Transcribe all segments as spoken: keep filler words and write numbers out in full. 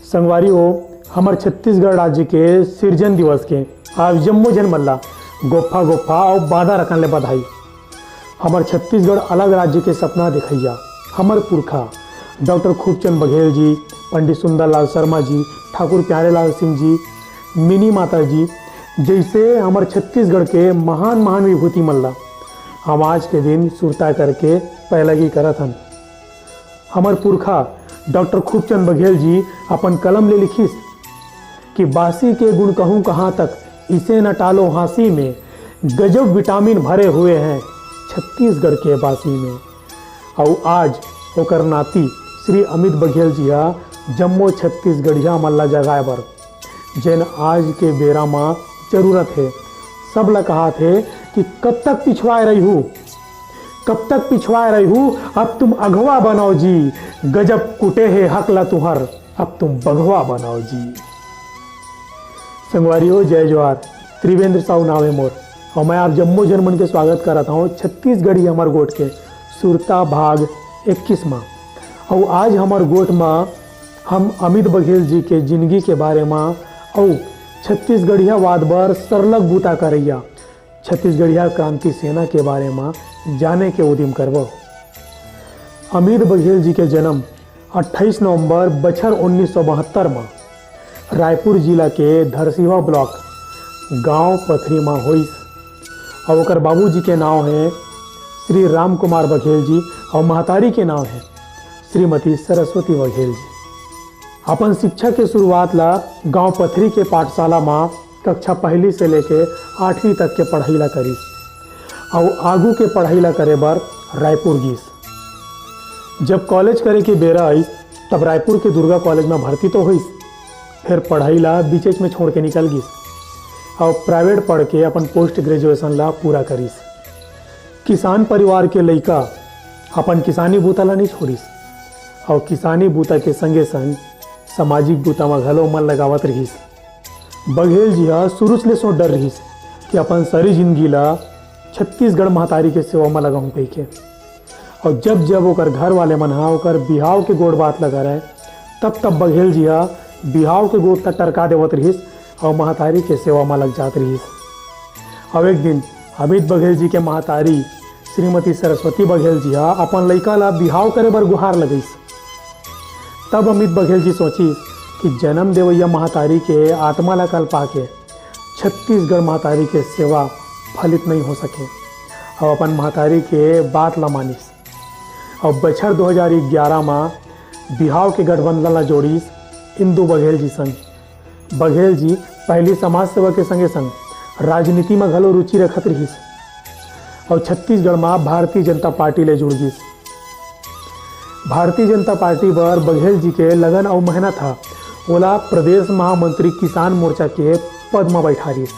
संगवारी हो, हमर छत्तीसगढ़ राज्य के सिरजन दिवस के आप जम्मो झन मन ला गोफा गोफा अउ बांदर अकन ले बधाई। हमर छत्तीसगढ़ अलग राज्य के सपना दिखइया हमर पुरखा डॉक्टर खूबचंद बघेल जी, पंडित सुंदरलाल शर्मा जी, ठाकुर प्यारेलाल सिंह जी, मिनी माता जी जइसे हमर छत्तीसगढ़ के महान महान विभूति मन ला हम आज के दिन सुरता करके पैलगी करत हन। हमर पुरखा डॉक्टर खूबचंद बघेल जी अपन कलम ले लिखिस कि बासी के गुण कहूँ कहाँ तक, इसे न टालो हाँसी में, गजब विटामिन भरे हुए हैं छत्तीसगढ़ के बासी में। अउ आज ओकर नाती श्री अमित बघेल जी हा जम्मो छत्तीसगढ़िया मन ला जगाए बर, जेन आज के बेरा म जरूरत हे, सब ला कहात हे कि कब तक पिछवाए रहिहू, कब तक पिछवाए रहिहू, अब तुम अगवा बनाओ जी, गजब कुटे हे हक ला तुहर, अब तुम बघवा बनाओ जी। संगवारी हो, जय जोहार। त्रिवेंद्र साहू नाम हे मोर, अउ मैं आप जम्मो झन मन के स्वागत करत हौं छत्तीसगढ़ी हमर गोठ के सुरता भाग इक्कीस मा। अउ आज हमर गोठ मा हम अमित बघेल जी के जिनगी के बारे मा अउ छत्तीसगढ़ियावाद बर सरलग बूता करइया छत्तीसगढ़िया क्रांति सेना के बारे मा जाने के उदिम करबो। अमित बघेल जी के जन्म अट्ठाईस नवंबर बछर उन्नीस सौ बहत्तर मा रायपुर जिला के धरसीवा ब्लॉक गांव पथरी मा होइस। अउ ओकर बाबूजी के नाव हे श्री राम कुमार बघेल जी अउ महतारी के नाव हे श्रीमती सरस्वती बघेल जी। अपन शिक्षा के शुरुआत ला गांव पथरी के पाठशाला मा कक्षा पहली से लेके आठवीं तक के पढ़ाई ला करिस अउ आगू के पढ़ाई ला करे बर रायपुर गिस। जब कॉलेज करे के बेरा आइस, तब रायपुर के दुर्गा कॉलेज में भर्ती तो होइस, फिर पढ़ाई ला बीचेच में छोड़ के निकल गिस अउ प्राइवेट पढ़ के अपन पोस्ट ग्रेजुएशन ला पूरा करिस। किसान परिवार के लइका अपन किसानी बूता ला नहीं छोड़िस अउ किसानी बूता के संगे संग सामाजिक बूता म घलो मन लगावत रिहिस। बघेल जी ह शुरू ले सोच डर रिहिस कि अपन सारी जिंदगी ला छत्तीसगढ़ महतारी के सेवा म लगाहूं कहिके। अउ जब जब ओकर घर वाले मन ह ओकर बिहाव के गोठ बात ल करय, तब तब बघेल जी ह बिहाव के गोठ ल टरका देवत रिहिस अउ महतारी के सेवा म लग जात रिहिस। अउ एक दिन अमित बघेल जी के महतारी श्रीमती सरस्वती बघेल जी ह अपन लइका ला बिहाव करे बर गुहार लगइस। तब अमित बघेल जी सोचिस कि जन्म देवइया महतारी के आत्मा ला कलपा के छत्तीसगढ़ महतारी के सेवा फलित नहीं हो सके। अउ अपन महतारी के बात ला मानिस। अउ बछर दो हज़ार ग्यारह मा बिहाव के गठबंधन ला जोड़िस इंदु बघेल जी संग। बघेल जी पहिली समाज सेवा के संगे संग राजनीति म घलो रुचि रखत रिहिस अउ छत्तीसगढ़ म भारतीय जनता पार्टी ले जुड़ गिस। भारतीय जनता पार्टी बर बघेल जी के लगन अउ मेहनत ह ओला प्रदेश महामंत्री किसान मोर्चा के पद म बैठारिस।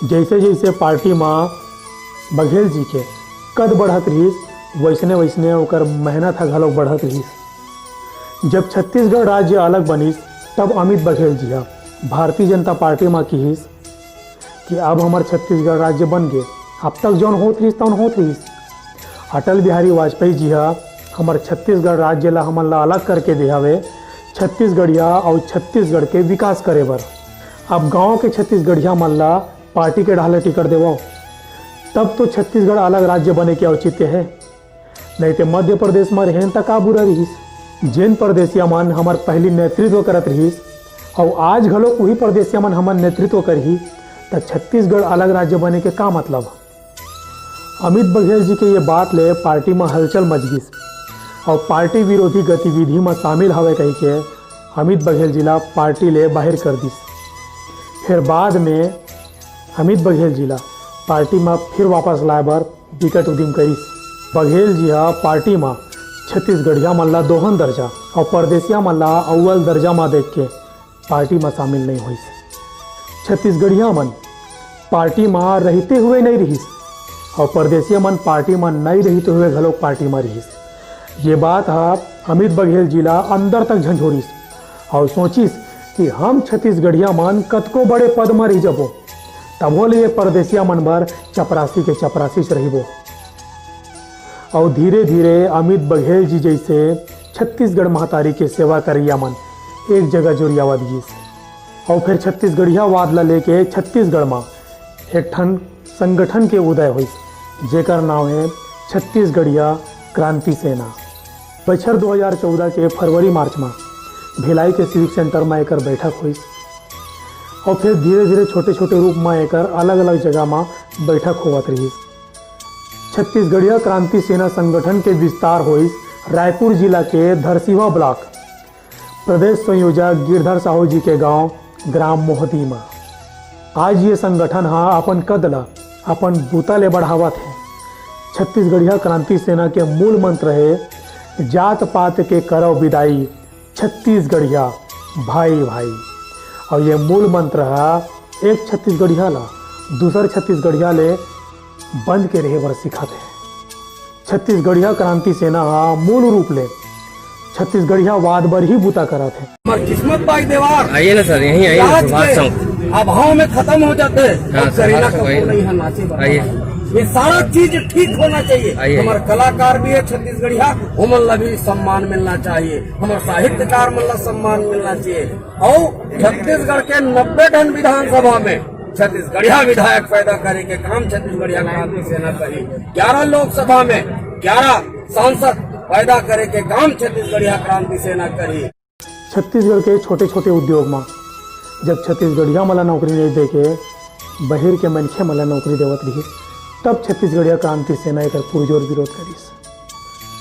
जैसे जैसे पार्टी म बघेल जी के कद बढ़त रिहिस, वैसने वैसने ओकर मेहनत ह घलोक बढ़त रिहिस। जब छत्तीसगढ़ राज्य अलग बनिस, तब अमित बघेल जी ह भारतीय जनता पार्टी म किहिस कि अब हमर छत्तीसगढ़ राज्य बन गे, अब तक जौन होत रिहिस तौन होत रिहिस। अटल बिहारी वाजपेयी जी ह हमर छत्तीसगढ़ राज्य ला हमन ला अलग करके दे हवे, छत्तीसगढ़िया अउ छत्तीसगढ़ के विकास करे बर। अब गांव के छत्तीसगढ़िया मन ला पार्टी के डहार ले टिकट देवव, तब तो छत्तीसगढ़ अलग राज्य बने के औचित्य हे। नहीं ते मध्य प्रदेश म रहेन त का बुरा रिहिस? जेन परदेसिया मन हमर पहिली नेतृत्व करत रिहिस, अउ आज घलोक उही परदेसिया मन हमर नेतृत्व करही, त छत्तीसगढ़ अलग राज्य बने के का मतलब? अमित बघेल जी के ये बात ले पार्टी म हलचल मच गिस, अउ पार्टी विरोधी गतिविधि म शामिल हवय कहिके अमित बघेल जी ला पार्टी ले बाहिर कर दिस। फिर बाद में अमित बघेल जी ला पार्टी म फिर वापस लाए बर बिकट उदिम करिस। बघेल जी ह पार्टी म छत्तीसगढ़िया मन ला दोहन दर्जा अउ परदेसिया मन ला अव्वल दर्जा म देख के पार्टी म शामिल नइ होइस। छत्तीसगढ़िया मन पार्टी म रहिते हुए नइ रिहिस अउ परदेसिया मन पार्टी म नइ रहिते हुए घलोक पार्टी म रिहिस। ये बात ह अमित बघेल जी ला अंदर तक झंझोरिस अउ सोचिस कि हम छत्तीसगढ़िया मन कतको बड़े पद म रहि जबो, तभो ले ये परदेसिया मन बर चपरासी के चपरासीच रहिबो। अउ धीरे-धीरे अमित बघेल जी जइसे छत्तीसगढ़ महतारी के सेवा करइया मन एक जगह जोरियावत गिस। अउ फेर छत्तीसगढ़ियावाद ला लेके छत्तीसगढ़ म एक ठन संगठन के उदय होइस, जेकर नाम हे छत्तीसगढ़िया क्रांति सेना। बछर दो हज़ार चौदह के फरवरी मार्च म भिलाई के सिविक सेंटर म एकर बैठक होइस। अउ फेर धीरे धीरे छोटे छोटे रूप म एकर अलग अलग जगह म बैठक होवत रिहिस। छत्तीसगढ़िया क्रांति सेना संगठन के विस्तार होइस रायपुर जिला के धरसीवा ब्लॉक। प्रदेश संयोजक गिरधर साहू जी के गांव ग्राम मोहदी म। आज ये संगठन ह अपन कद ल अपन बूता ले बढ़ावत हे। छत्तीसगढ़िया क्रांति सेना के मूल मंत्र हे, जात पात के करव विदाई, छत्तीसगढ़िया भाई भाई। अउ ये मूल मंत्र ह एक छत्तीसगढ़िया ला दूसर छत्तीसगढ़िया ले बंध के रहे बर सिखाथे। छत्तीसगढ़िया क्रांति सेना ह मूल रूप ले छत्तीसगढ़ियावाद बर ही बूता करत हे। हमार किस्मत भाई देवार आइए ना सर, यहीं आइए ना, राज सुभाष के चौक। अभाव में खत्म हो जाते हैं। हाँ, और करीना सुभाष चौक कपूर आइए। नहीं है नाचे बता। आइए। ये सारा चीज ठीक होना चाहिए। आइए। हमारे कलाकार भी है छत्तीसगढ़िया, उमन ला भी सम्मान मिलना चाहिए। हमारे साहित्यकार मन ला सम्मान मिलना चाहिए। और छत्तीसगढ़ के नब्बे ठन विधानसभा में छत्तीसगढ़िया विधायक पैदा करे के काम छत्तीसगढ़िया क्रांति सेना करी। ग्यारह लोकसभा में ग्यारह सांसद पैदा करे के काम छत्तीसगढ़िया क्रांति सेना करी। छत्तीसगढ़ के छोटे छोटे उद्योग म जब छत्तीसगढ़िया मन ला नौकरी नइ दे के बहिर के मनखे मन ला नौकरी देवत रिहिस, तब छत्तीसगढ़िया क्रांति सेना एकर पुरजोर विरोध करिस।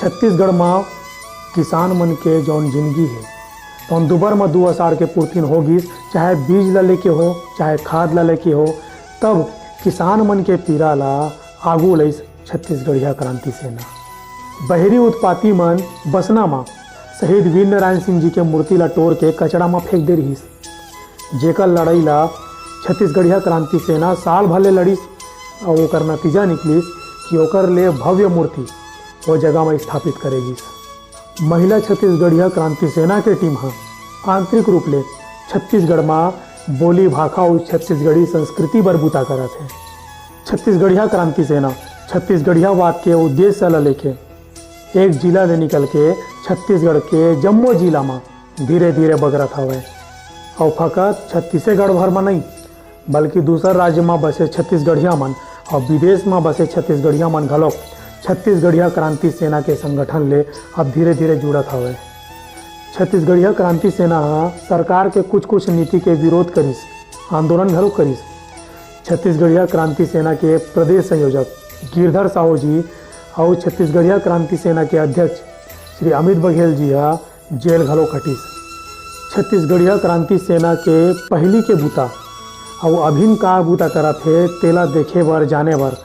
छत्तीसगढ़ म किसान मन के जौन जिंदगी हे, तौन दुबर म दू असार के पुरतिन हो गिस, चाहे बीज ला लेके हो, चाहे खाद ला लेके हो, तब किसान मन के पीरा ला आगू लइस छत्तीसगढ़िया क्रांति सेना। बहिरी उत्पाती मन बसना म शहीद वीर नारायण सिंह जी के मूर्ति ला टोर के कचरा म फेंक दे रिहिस, जेकर लड़ाई ला छत्तीसगढ़िया क्रांति सेना साल भर ले लड़िस, अउ ओकर नतीजा निकलिस कि ओकर ले भव्य मूर्ति ओ जगह म स्थापित करे गिस। महिला छत्तीसगढ़िया क्रांति सेना के टीम ह आंतरिक रूप ले छत्तीसगढ़ म बोली भाखा अउ छत्तीसगढ़ी संस्कृति बर बूता करत हे। छत्तीसगढ़िया क्रांति सेना छत्तीसगढ़ियावाद के उद्देश्य ल लेके एक जिला ले निकल के छत्तीसगढ़ के जम्मो जिला म धीरे धीरे बगरत हवय। अउ फकत छत्तीसगढ़ भर म नइ, बल्कि दूसर राज्य म बसे छत्तीसगढ़िया मन अउ विदेश म बसे छत्तीसगढ़िया मन घलोक छत्तीसगढ़िया क्रांति सेना के संगठन ले अब धीरे धीरे जुड़त हवय। छत्तीसगढ़िया क्रांति सेना ह सरकार के कुछ कुछ नीति के विरोध करिस, आंदोलन घलोक करिस। छत्तीसगढ़िया क्रांति सेना के प्रदेश संयोजक गिरधर साहू जी अउ छत्तीसगढ़िया क्रांति सेना के अध्यक्ष श्री अमित बघेल जी ह जेल घलो कटिस। छत्तीसगढ़िया क्रांति सेना के पहिली के बूता अउ अभिन का बूता करत हे, तेला देखे बर, जाने बर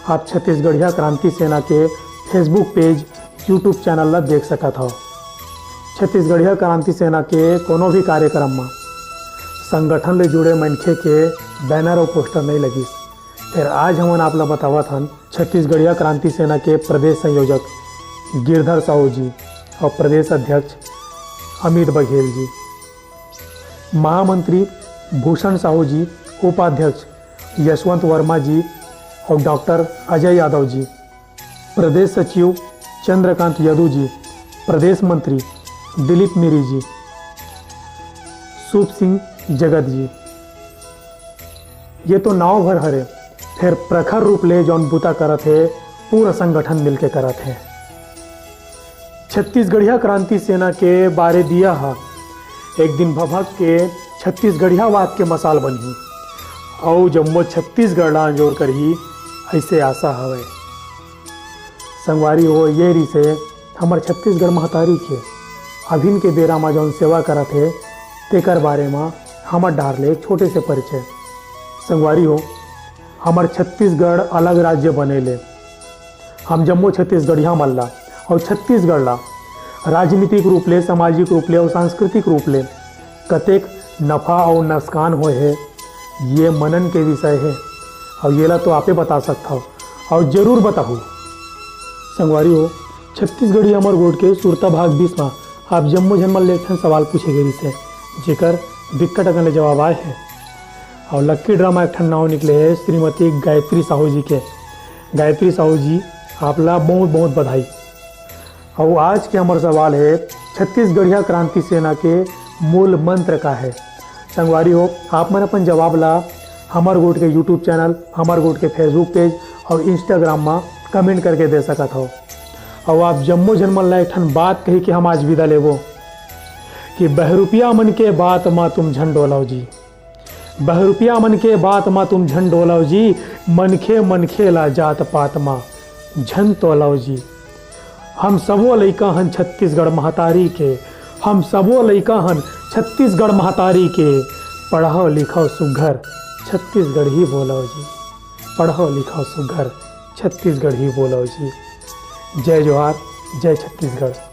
आप छत्तीसगढ़िया क्रांति सेना के Facebook पेज, YouTube चैनल ला देख सकत हव। छत्तीसगढ़िया क्रांति सेना के कोनो भी कार्यक्रम म संगठन ले जुड़े मनखे के बैनर अउ पोस्टर नइ लगिस। फेर आज हमन आप ला बतावत हन छत्तीसगढ़िया क्रांति सेना के प्रदेश संयोजक गिरधर साहू जी अउ प्रदेश अध्यक्ष अमित बघेल जी, महामंत्री भूषण साहू जी, उपाध्यक्ष यशवंत वर्मा जी अउ डॉक्टर अजय यादव जी, प्रदेश सचिव चंद्रकांत यदु जी, प्रदेश मंत्री दिलीप मिरी जी, सूप सिंह जगत जी। ये तो नाव भर हरे, फेर प्रखर रूप ले जौन बूता करत हे, पूरा संगठन मिलके करत हे। छत्तीसगढ़िया क्रांति सेना के बारे दिया ह एक दिन भभक के छत्तीसगढ़ियावाद के मसाल बनही, अउ जम्मो छत्तीसगढ़ ला अंजोर करही, अइसे आशा हवय। संगवारी हो, ये रिसे हमर छत्तीसगढ़ महतारी के अभिन के बेरा म जौन सेवा करत हे, तेकर बारे म हमर डार ले एक छोटे से परिचय। संगवारी हो, हमर छत्तीसगढ़ अलग राज्य बने ले हम जम्मो छत्तीसगढ़िया मन ला अउ छत्तीसगढ़ ला राजनीतिक रूप ले, सामाजिक रूप ले अउ सांस्कृतिक रूप ले कतेक नफा अउ नसकान होए हे, ये मनन के विषय हे। अउ येला तो आपे बता सकथव अउ जरूर बताहू। संगवारी हो, छत्तीसगढ़ी अमर गोठ के सुरता भाग बीस म आप जम्मो झन मन ले एक ठन सवाल पूछे गे रिहिस हे, जेकर बिक्कट अकन ले जवाब आए हे। अउ लक्की ड्रा म एक ठन नाव निकले हे श्रीमती गायत्री साहू जी के। गायत्री साहू जी, आप ला बहुत बहुत बधाई। अउ आज के हमर सवाल हे, छत्तीसगढ़िया क्रांति सेना के मूल मंत्र का है? संगवारी हो, आप मन अपन जवाब ला हमर गोठ के YouTube चैनल, हमर गोठ के Facebook पेज और Instagram मा कमेंट करके दे सकत हो। और आप जम्मो झन मन ला एक ठन बात कही के हम आज विदा लेबो कि बहरूपिया मन के बात मा तुम झन डोलव जी, बहरूपिया मन के बात मा तुम झन डोलव जी, मनखे मनखे ला जात पात मा झन तोलव जी। हम सबो लइका हन छत्तीसगढ़ महतारी के, हम सबो लइका हन छत्तीसगढ़ महतारी के। पढ़व लिखव सुघर छत्तीसगढ़ी बोलव जी, पढ़व लिखव सुघर छत्तीसगढ़ी बोलव जी। जय जोहार, जय छत्तीसगढ़।